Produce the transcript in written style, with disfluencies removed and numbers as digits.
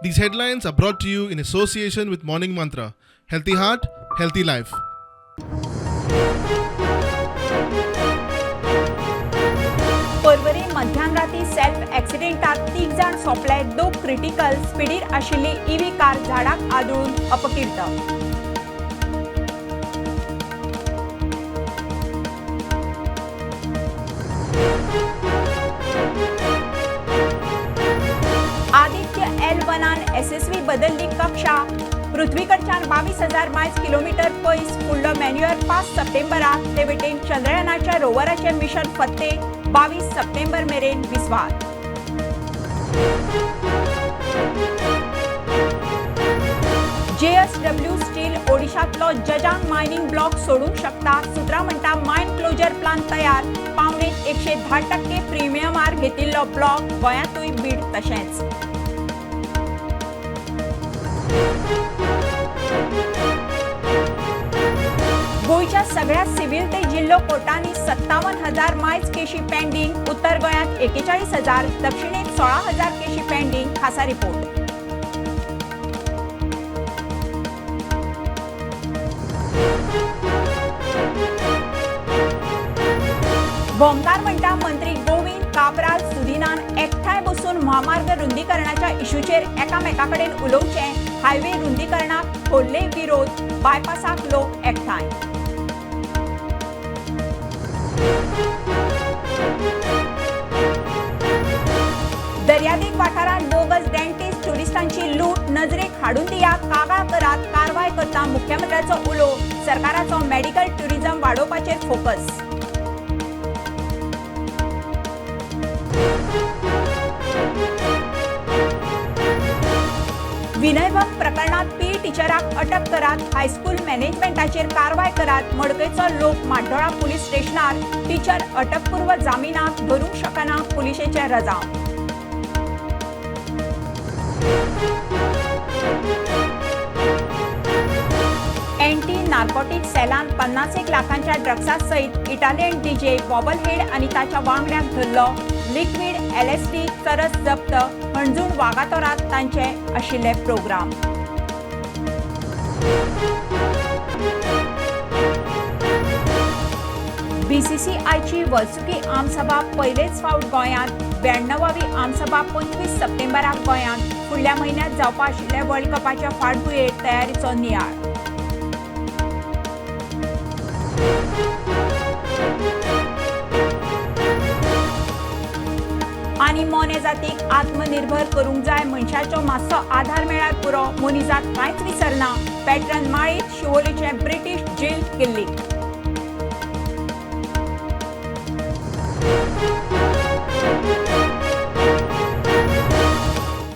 These headlines are brought to you in association with Morning Mantra. Healthy heart, healthy life. Porvorim मध्यानराती self ॲक्सिडेंटात तीग जाण सोंपले, दोग critical. स्पिडीर आशिल्ली EV car झाडाक आदळून अपकीर्त. आदित्य L1 SSV बदलली कक्षा. पृथ्वीकडच्यान 22,000 मायल्स किलोमीटर पयस फुडलो मॅन्युअर 5 सप्टेंबराक. ते वटेन चंद्रयानाच्या रोवराचें मिशन फत्ते. 22 सप्टेंबर मेरेन विस्वार. जेएसडब्ल्यू स्टील ओडिशांतलो जजांग मायनिंग ब्लॉक सोडूंक शकता. सुत्रां म्हणटा मायन क्लोजर प्लान तयार. पावणेत 110% प्रिमियमार घेतिल्लो ब्लॉक. गोंयांतूय बीड तशेंच. गोंयच्या सगळ्या सिव्हिल ते जिल्लो कोर्टांनी 57,000 मायल्स केशी पेंडींग. उत्तर गोंयांत 41,000, दक्षिणेत 16,000 केशी पेंडींग. खासा रिपोर्ट. भोमकार म्हणटा मंत्री गोविंद काब्राल सुदिनान एकठांय बसून म्हामार्ग रुंदीकरणाच्या इशूचेर एकामेका कडेन उलोवचें. हायवे रुंदीकरणाक खोल्ले विरोध. बायपासाक लोक एकठांय. दर्यादेग वाठारांत बोगस डेंटिस्ट ट्युरिस्टांची लूट. नजरेक हाडून दिया, कागाळ करात, कारवाय करता. मुख्यमंत्र्याचो उलो. सरकाराचो मेडिकल ट्युरिझम वाडोवपाचेर फोकस. विनयभंग प्रकरणात पी टिचराक अटक करात, हायस्कूल मॅनेजमेंटाचेर कारवाय करात. मडकयचो लोक म्हाड्डोळा पुलीस स्टेशनार. टिचर अटकपूर्व जामिनाक धरूंक शकना पुलिशेचें रजांव. एंटी नार्कोटिक सेलान 50 लाखांच्या ड्रग्सा सयत इटालियन डीजे बॉबलहेड आनी ताच्या वांगड्याक धरलो. लिक्विड एलएसडी चरस जप्त. हणजूण वागातोरात तांचे आशिल्ले प्रोग्राम. बीसीसीआयची वर्सुकी आमसभा पयलेच फावट गोंयांत. 92वी आमसभा 25 सप्टेंबराक गोंयांत. फुडल्या म्हयन्यांत जावपा आशिल्ल्या वर्ल्ड कपाच्या फाटभुंयेर तयारीचो नियाळ. आनी मोने जातीक आत्मनिर्भर करूंक जाय. मनशाचो मातसो आधार मेळ्ळ्यार पुरो, मनीजात कांयच विसरना. पॅट्रन माळीत शिवोलेचे ब्रिटीश जील किल्लीक.